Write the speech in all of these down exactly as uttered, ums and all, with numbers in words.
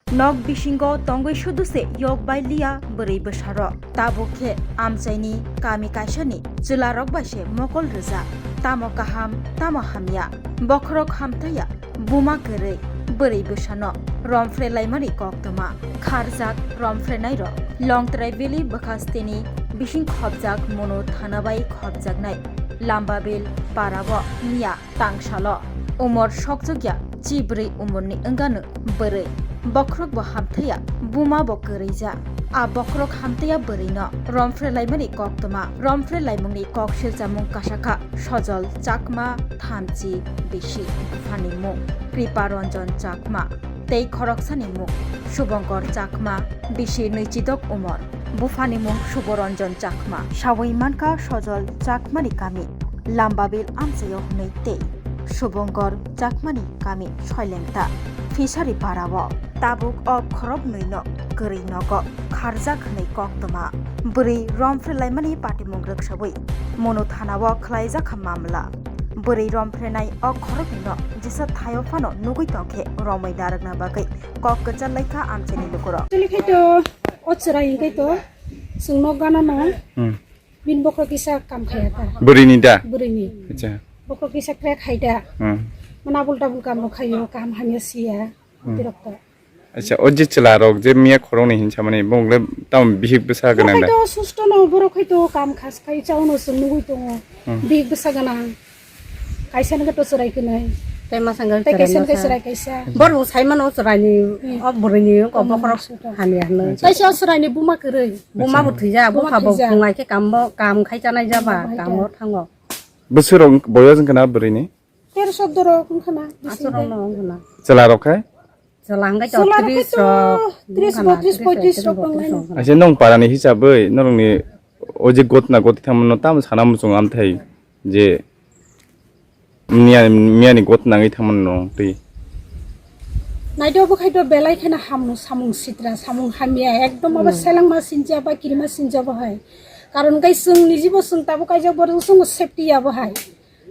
Nok bisingo tongwi sudu se yok bai liya bwrwi bwsarok. Tabuk khe amchaini kami kaisani chwlarok bai se mokol rwjak. Tamo kaham, tamo hamya. Bokhorok hamtaya, buma kwrwi, bwrwi bwsano romphre laimani koktwma. Kharjak romphrenairok Longtrai Valley bwkhasteni bising khopjak Monu thana bai khopjaknai Lambabil parao miya tangsalo umor sokjokya chibrwi umorni wngano bwrwi. Bokhorok bo hamtaya, buma bo kwrwija. A bokhorok hamtaya bwrwino romphre laimani koktwma. Romphre laimungni kok silchamung kasakha Sojol Chakma, thamchi bisi, buphani mung Kripa Ranjan Chakma, tei khoroksani mung Subhankar Chakma, bisi nwichidok umor. Buphani mung Subharanjan Chakma. Sawi mankha Sojol Chakmani kami Lambabil amchaio hwnwi tei Subhankar Chakmani kami Soilengta Fishery parao. Tabuk o khoroknwino kwrwi nogo kharjak hwnwi koktwma. Bwrwi romphre laimani patimung rwksawi Monu thanao khwlaijakha mamla. Bwrwi romphrenai o khoroknwino jesa thaio phano nugwi tongkhe romwi narwkna bagwi kok kwchar laikha amchaini lukurok. Actually khaito o chwrai hwnkhe to chwng nok gana na. Hmm. Bini bokhorok kisa kam khaya ta. Bwrwini da? Bwrwini. Acha. Bokhorok kisa kre khai da. Hmm. Mana abul tabul kam rok khayo, kaham hamya siya. Hmm. Tirok to. Acha, o je chwla rok je miya khoroknwi hinsa mani, bongole tamo bihik bwsa gwnang da? Borok hai to susto no, borok hai to kam khas khai chao no chwng nugwi tongo. Hmm. Bihik bwsa gwnang. Kaisa no to chwrai kwnai. Tei masang tei kaisa no kaisa chwrai kaisa. Bor bo sai mano chwraini, hmm, o bwrwini, o bokhorok hamya hwnwi. Kaisa o chwraini buma kwrwi. Buma bo thwija, buma bupha bo thwija. Phungai khe kam bo, kam khai chanai jaba, kam bo thango. Bwswk rok boyos wngkha na bwrwini? Tero soddo rok wngkha na, bisi. Aswk rok no wngkha na. Chwla rok khai? Chwla hwnkhe to chwla rok tris khai to rok, tris wngkha na, botris, tris poitris rok wngkha na. Acha, nwng parani hisabwi norokni o je gotna goti thangmano tamo sana muchungo amthai je miya, miyani gotna wngwi thangmano twi. Naito bo khai to belai kheno hamung samung sitra, samung hamya, ekdom abo, hmm, selengma sincha ba kirima sincha bo hai. Karon khai chwng nijibo chwng tabuk kaijak bo chwng safety ya bo hai.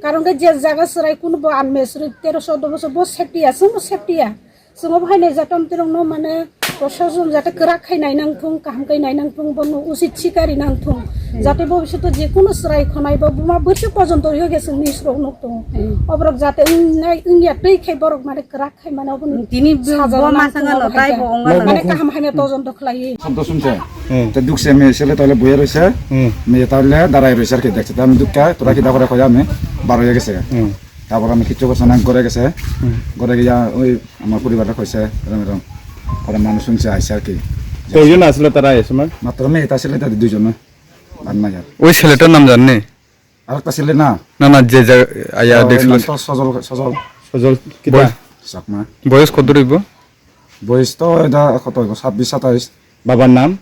Karon khe je jaga chwrai kuno bo unmarried tero soddo bosor bo safety ya, chwngbo safety ya. Chwngbo hai nai jatom tirok no mane proshashan jate kwrak khai nai nang thung, kaham khai nai nang thung, bono usit sikari nang thung. Hmm. Jate bobishoto je kuno chwrai khonai ba buma bwrwswk pojonto yoge chwngni srok nuk tongo. Hmm. Oborok jate wng nai wngya twi khai borok mane kwrak khai mane obono tini bo sajak bo nang masanga thung lo obo tai hai bo khe. Ongna mane nang. Kaham hai no tojonto khlai. Santosh wngse. Hmm. Te dukse me sele tole boya roise. Hmm. Me tole darai roise ar ki dekse. Te ami dukka, tora ki dakore khoya ami baro ya gese. Hmm. Tabor ami kichu korsa na gore gese. Hmm. Gore giya oi amar poribar rok hoise, rong rong. Pore manush wngse aise ar ki. Koijon asle tara aise ma? Matro me eta sele ta duijon na. Ar na yar. Oi sele ta nam janne? Arekta sele na? Na, na, je, je, aya, oh, dekhulo. Nam to Sojol, Sojol. Sojol, kita? Boy-, Chakma. Boyos kotor oibo? Boyos to eda kotor oibo, sabbish, satais. Babar nam?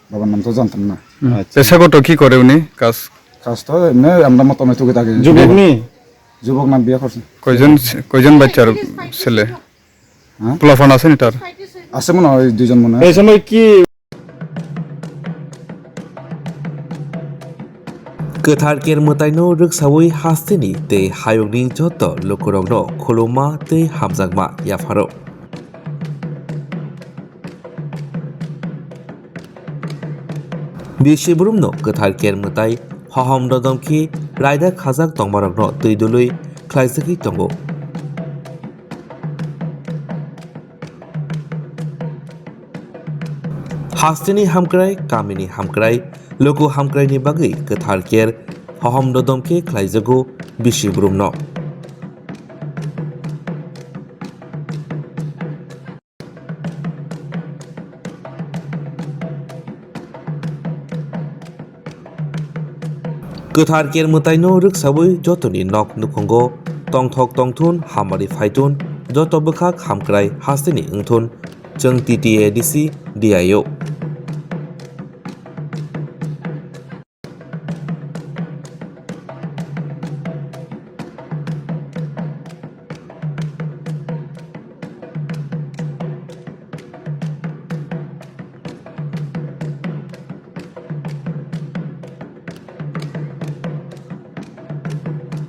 Babar nam to jantam na. Hmm. Acha. Pesa goto ki kore uni? Kas? Kas to emne amra moto me tuki taki. Jubok ni? Jubok na biya korse. Koijon, koijon bachar sele? Ha? Pula phone aseni tar? Ase mano oi duijon mano. Ei somoy ki Kwthar Ker Mwtaino rwksawi hasteni tei hayungni joto lukurokno khulumma tei hamjakma yapharo. Bisi Brumno Kwthar Ker Mwtai hohom dodom khe raida khajak tongmarokno twi dului khlaijagwi tongo. Hasteni hamkrai, kamini hamkrai, luku hamkraini bagwi Kwthar Ker hohom dodom khe khlaijago Bisi Brumno. Kwthar Ker Mwtaino rwksawi jotoni nok nukhungo tongthok tongthun, hamari phaithun, joto bwkhak hamkrai hasteni wngthun, chwng T T A D C D I O.